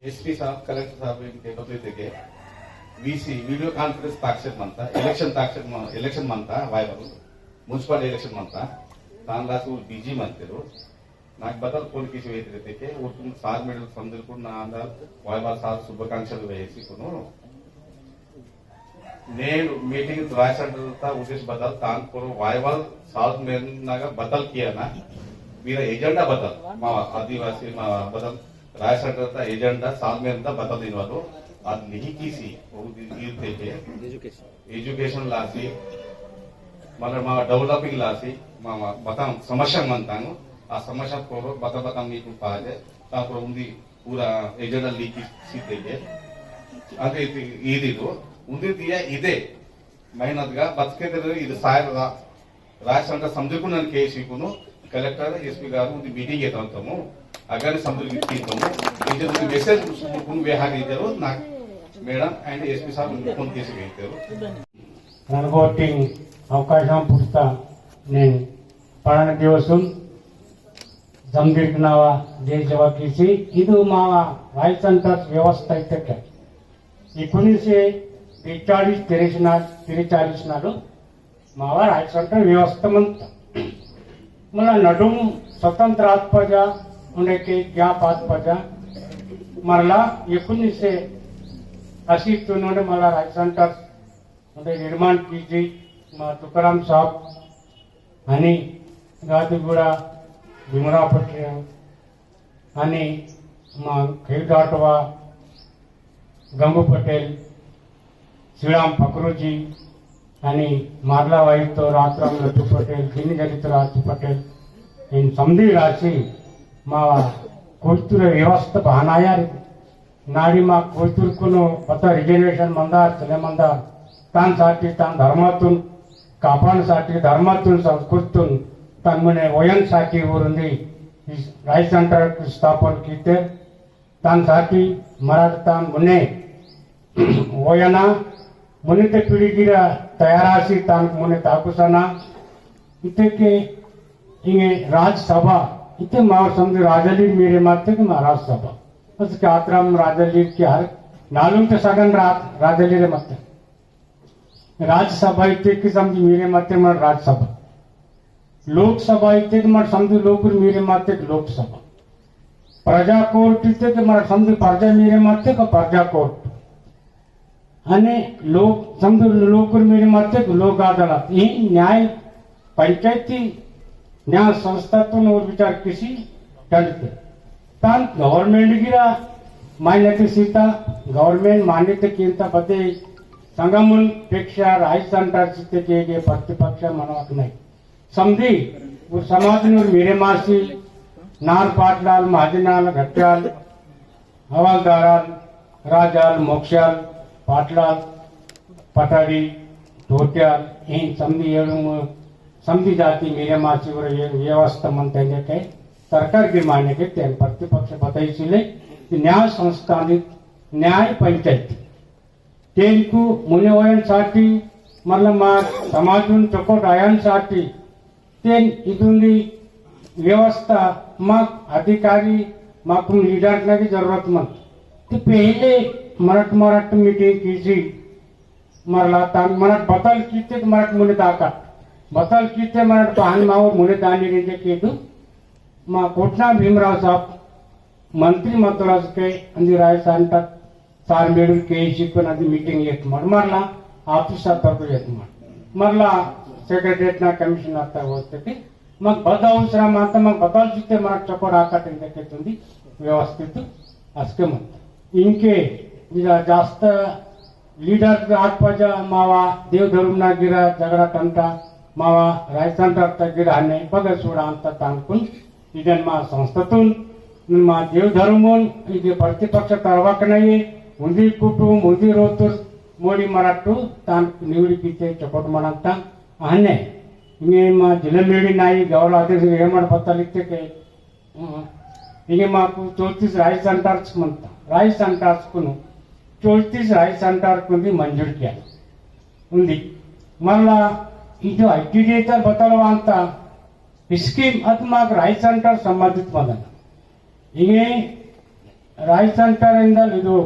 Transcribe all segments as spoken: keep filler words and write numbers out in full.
एसपी साहब, कलेक्टर साहब इनके बतौर इत्तेके वीसी वीडियो कॉन्फ्रेंस ताकसेर मंता, इलेक्शन ताकसेर म-, इलेक्शन मंता, वायवल, म्युनिसिपल इलेक्शन मंता, तान लासु बिजी मंतेरु। नाक बदल फोन किसी वेहतेर इत्तेके, उर्कुन सार मेडल समदिरकुन ना अंदर, वायवल सार शुभाकांक्षलु वेहसीकुनु। नेडु मीटिंग राय सेंटर ता उद्देश्य बदल तान पोरो वायवल साल्व मेनगा बदल कियाना, वीरा एजेंडा बदल, मा आदिवासी मा बदल राय सेंटर ता एजेंडा साल्व मेनगा बदल इनवालो, अद लिही किसी, वो दिन ईर थे के, एजुकेशन। एजुकेशन लासी, मतलब मा डेवलपिंग लासी, मा, मा बता समस्या मंतांगो, आ समस्या पोरो बता बता मीकु पाजे, ता पोरो उंदी पूरा एजेंडा लिही किसी थे के, अदे इति-, इदी तो, उंदी दिया इदे, मेहनत गा बतके तेरे इदे सायर रा-, राय सेंटर समदिरकुन नन केसीकुनु, कलेक्टर, एसपी गारु उंदी मीटिंग येतांतमु, अगर समदिर गिट्टिंतमु, इदे उंदी मैसेज कुन वेहार इदेरो ना मैडम and एसपी साहब उंदी फोन केसी गईतेरो। नन वोटिंग अवकाशम पुरता नेन पड़ान दिवसुन जमदीर्घ नावा देश सेवा किसी इदु मावा राय सेंटर व्यवस्था इत्तेके एकोणीसशे बेचाळीस त्रेचाळीस ना, त्रेचाळीस नालो मावा राय सेंटर व्यवस्था मंता। मला नडुम स्वतंत्र आत्पजा, उन्हें के gap आत्पजा, मरला एकोणीसशे अस्सी तुनोने मला राय सेंटर उन्हें निर्माण कीजी, मा तुकाराम साहब, अनि गादिगुड़ा भीमराव पटेल, अनि मा खैरदाटवा गंगू पटेल, श्रीराम पकरूजी, अनि मारला वाइतो रातराम लड्डू पटेल, गिन्नी जलित राजू पटेल, इन समदी रासी मा कोइतुर व्यवस्था बहानाया रे। नाड़ी मा कोइतुरकुनु पता रिजर्वेशन मंदार, चले मंदार, तान साटी, तान धर्मातुन, कापान साटी, धर्मातुन, संस्कृतुन, तान मुने ओयन साटी उरुंदी, इस राय सेंटर की स्थापन कीते, तान साटी, मराठ तान मुने, ओयना, मुने ते पीढ़ी गिरा तैयारासी तान मुने ताकुसना, इत्तेके इंगे राज्यसभा, इत्ते मावर समझ राजली मेरे माते के मा राज्यसभा। बस कातराम राजली के हर नालुम ते सगन रात राजली रे मत। राज्यसभा इत्ते की समझ मेरे मत मर राज्यसभा। लोकसभा इत्ते मर समझ लोकुर मेरे मत लोकसभा। प्रजा कोर्ट इत्ते के मर समझ प्रजा मेरे मत का प्रजा कोर्ट। अने लोक समझ लोकुर मेरे मत लोक अदालत। ई न्याय पंचायती न्याय संस्था तो नोर विचार किसी डंडते। तान गवर्नमेंट गिरा मान्यता सीता, गवर्नमेंट मान्यता किंता बदे संगमन पेक्षा राय सेंटर सीते के, के प्रतिपक्ष मनवक नहीं। समझी, वो समाज नूर मेरे मासी, नार पाटलाल, महाजनाल, घट्टाल, हवालदाराल, राजाल, मोक्षाल, पाटलाल, पटारी, धोत्याल, इन समझी एड़ुम, समझी जाति मेरे मासी और ये व्यवस्था मंते के सरकार की माने के तेन प्रतिपक्ष बताई सिले कि न्याय संस्थानिक न्याय पंचायत तेनकु मुने वयन साटी, मतलब मा समाजुन चोकोट आयन साटी, तेन इदुंदी व्यवस्था माक अधिकारी, माकुन लीडर की जरूरत मत। तो पहले मरट मरट मीटिंग कीसी, मरला तान मरट बतल कीते मरट मुने दाका, बतल कीते मरट बहन मावर मुने दानी रेंजे केदु, मा कोटना भीमराव साहब मंत्री मतलस के अंदी राय सेंटर सार मेडुर केसी पण अदि मीटिंग येत मर मरला, ऑफिस तक येत मर मरला, सेक्रेटरीट ना कमिश्नर तक होते थे। मग बद अवसर मात मग बदल जिते मग चकोर आकट इंदके तुंदी व्यवस्थित असके मत। इंके इदा जास्त लीडर आत्पजा मावा देव धर्म ना गिरा झगड़ा टंटा मावा राय सेंटर तक गिरा हने बगे सूड़ा अंत तानकुन इदन मा संस्थातुन, मा देव धर्मोन, इदे प्रतिपक्ष तरवाक नहीं, उन्दी कुटुम, उन्दी रोतुर, मोड़ी मराटू, तान निवड़ी पीते चपट मनांता, अहने, इंगे मा जिले मेड़ी नाई, गौरव अध्यक्ष हेमंत पत्ता लिखते के, अ, इंगे माकु चौतीस राय सेंटर्स मनता, राय सेंटर्स कुनु, चौतीस राय सेंटर कुन भी मंजूर किया। उन्दी, मरला, इदो आईटीडीए तर बतलवांता, स्कीम अत माक राय सेंटर संबंधित मदन। इंगे राय सेंटर इंदल इदु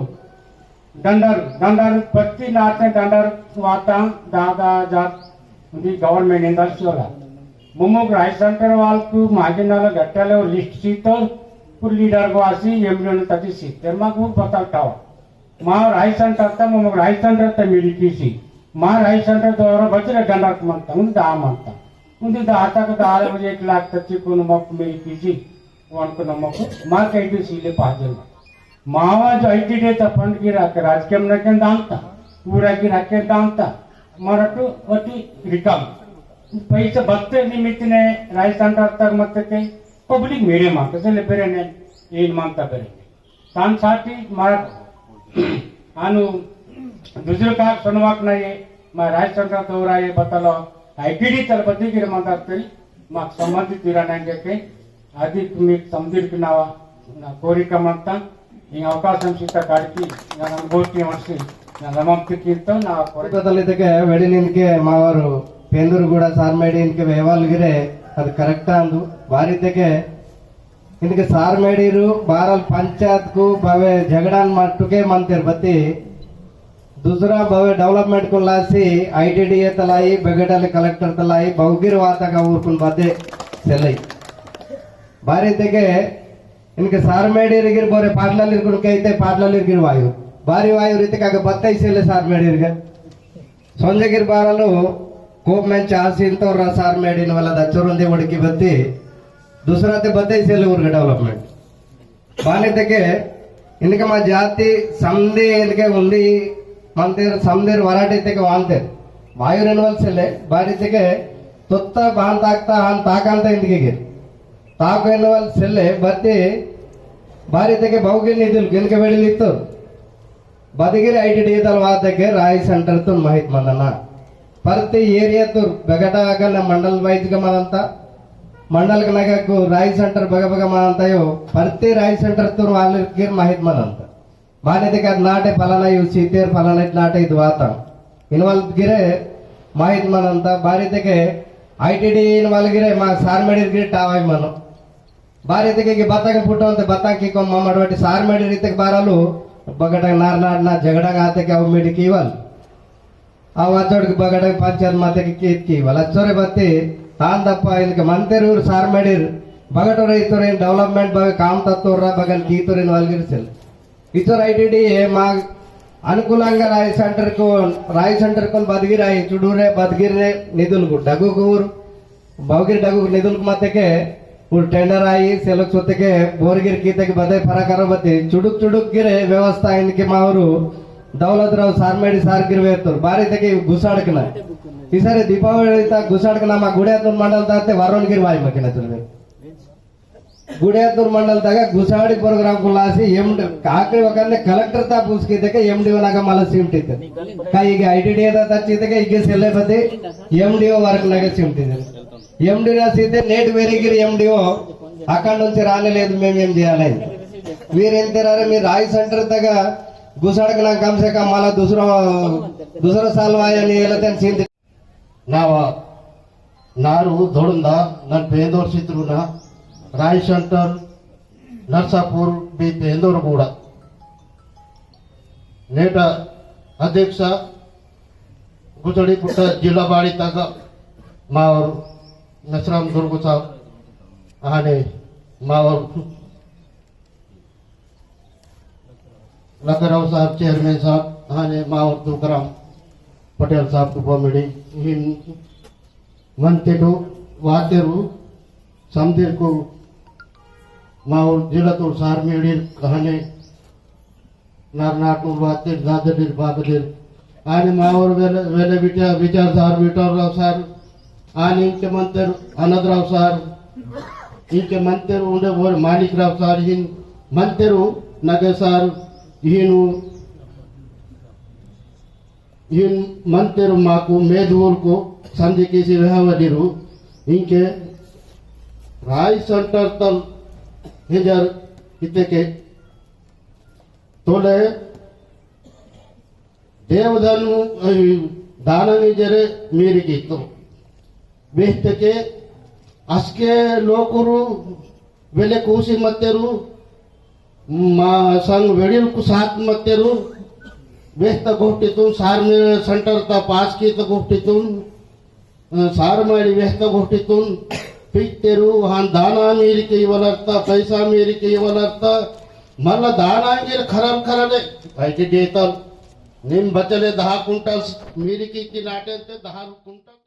डंडर, डंडर पत्ती नाते डंडर वाता दादा जात उन्दी government इंदल सियोला। मुमुक राय सेंटर वाल कु मागे नाला गट्टले list सीतो, पुर leader को आसी, एमडीओ ने तती सीते, मा गुर बतल टावा। मा राय सेंटर ता, मुमुक राय सेंटर ता मिली किसी। मा राय सेंटर द्वारा बचले डंडर मंता, उन्दी दा मंता। उन्दी दा तक दा एक लाख तक चिकुन मक मिली किसी। वनकु नमक माक एबीसीले पाजल। मावा जो आईटीडीए ता फंड गिरा के राजकीय नके दांता, पूरा गिरा के दांता, मरटु वटी रिकम। पैसे बत्ते निमित्त ने राय सेंटर तक मत के पब्लिक मेरे मांता, चले बेरे ने, इन मांता बेरे ने। तान साटी मार अनु दुसरे का सनवाक नाही, मा राय सेंटर दौरा ये बतलो, आईटीडी तल बद्दी गिर मंदार तरी, माक संबंधित दिरा नाही के, आदि तुम्ही समदीर की नावा, ना कोरी का मंता, इन अवकाश हम सीता काढकी, ना अनुभव की वर्षी, ना लमक की कीर्तन, ना कोरी। बतल इतके वेडिन इनके मावर पेंदुर गुड़ा सारमेडी इनके व्यवहार गिरे, अद करेक्ट आंदु, बारी इतके इनके सार मेडीरू बारल पंचायत कु बावे झगड़ान मटुके मंतेर बत्ती दूसरा बावे development को लासी आईटीडीए तलाई, बेगडाले कलेक्टर तलाई, बहुगिर वाता का ऊरकुन बदे सेलई। बारी तेके इनके सार मेडीर गिर बोरे पाटलालिर कुन कहते पाटलालिर गिर वायु। बारी वायु रीति का बत्ताई सेले सार मेडीर गिर। संजय गिर बारलो कोप में चासिन तो रसार मेडिन वाला द चोरंदी वड़की बत्ती, दूसरा ते बत्ती सेले उर्ग development। बाने तेके इनके मा जाति समदे इनके उंदी मंदिर समदेर वराटे तेके वांते। वायु रेनवल सेले, बारी तेके तोत्ता बान ताकता आन ताकांता इनके गिर। ताको रेनवल सेले, बत्ती, बारी तेके बहुगे निधुल, इनके वेड़ी लित्तो। बदगिरी आईटीडीए तल वातेके राय सेंटर तुन माहित मंदना। परती एरिया तुर बेगटा अगल मंडल वाइज ग मंदंता, मंडल कनगकु राय सेंटर बग बग मंदंता यो, परती राय सेंटर तुर वालगिर माहित मंदंता। माने तेके अद नाटे फलाना यु सीतेर फलाना इट नाटे इद वाता। इनवाल गिरे माहित मंदंता, बारी तेके आईटीडीए इनवाल गिरे मा सारमेडीर गिरे टावाई मनो। बारी तेके की बत्ता के पुट्टो अंते बत्ता की को ममड़ वटी सार मेडी रीते के बारालु बगटा नार नार ना झगड़ा आते के अव मेडी कीवल। अव अचोड़ के बगटा पंचायत माते के कीत कीवल। अचोरे बत्ती तान दप्पा इनके मंतेर ऊर सार मेडीर बगटो रे इतोरे development बगे काम तत्तोर रा बगन कीतोरे इनवाल गिर सेल। इचोर आईटीडीए माग अनुकूलंगा राय सेंटर को, राय सेंटर को बदगिर आई, चुडूरे, बदगिर रे, निधुल को, डगु को उर, बहुगिर डगु को निधुल को मते के, उर टेंडर आई, सेलोक सोते के, बोरगिर कीते के बदे फरा करो बते, चुडुक चुडुक गिरे व्यवस्था इनके मावरू, दौलत राव सारमेडी सार गिर वेतुर, बारी ते के घुसाड़कना। इसारे दीपावली ता घुसाड़कना मा गुड़ियातूर मंडल ताते वारोन गिर वाई मकिना तुरवे। गुड़ियातूर मंडल तगा गुसाड़ी प्रोग्राम को लासी एमडी काकड़ी वकन्ने कलेक्टर ता पूछ के देखे एमडीओ नगा मला सीमटी ते। का इगे आईटीडीए ता तच्ची ते का इगे सेले बदे एमडीओ वर्क नगा सीमटी ते। एमडीओ ना सीते नेट वेरीगिर एमडीओ अकड़ नुंची राने लेदु मेम एम जेयाले। वीर एंतेरारे मी राय सेंटर तगा गुसाड़कना कम से कम मला दूसरा, दूसरा साल वाया नी एलतेन सीमटी। नावा नारू धोड़ंदा नन पेंदोर सित्रुना राय सेंटर नरसापुर बी पेंदोर गूड़ा नेटा अध्यक्ष गुजड़ी पुट्टा जिला बाड़ी तक मावर नसराम दुर्गु साहब आने मावर लखराव साहब चेयरमैन साहब, हाने मावर तुकाराम पटेल साहब को कॉमेडी, हिन मंतेरु, वातेरु, समदीर को मावर जिला तो सार मेडी, हाने नारनाटुर वातेर, दादरीर बाबदेर, आने मावर वेले, वेले विचार, विचार सार, विठाल राव सार, आने इंके मंतेर अनद राव सार, इंके मंतेर उंडे बोर मानिक राव सार, हिन मंतेरु नगे सार, हिनु, हिन मंतेरु माकु मेदुवुल को संधि किसी वेहवदिरु, इंके राय सेंटर तल हिजर इतेके तोले देवदानु, अ, दाननी जरे मीरी कीतो। वेहतके असके लोकुरु वेले कूसी मत्तेरु, मा संग वेड़िल कुसात मत्तेरु, वेहता गोष्टीतुन, सार में सेंटर ता पास की तो गोष्टीतुन, अ, सार माड़ी वेहता गोष्टीतुन, पित्तेरु, हान दाना मेरी के वलरता, पैसा मेरी के वलरता, मल्ला दाना गिर खरल खरले, भाई के देतल, निम बचले दहा कुंटल, मेरी की इतनी नाटे ते दहा कुंटल।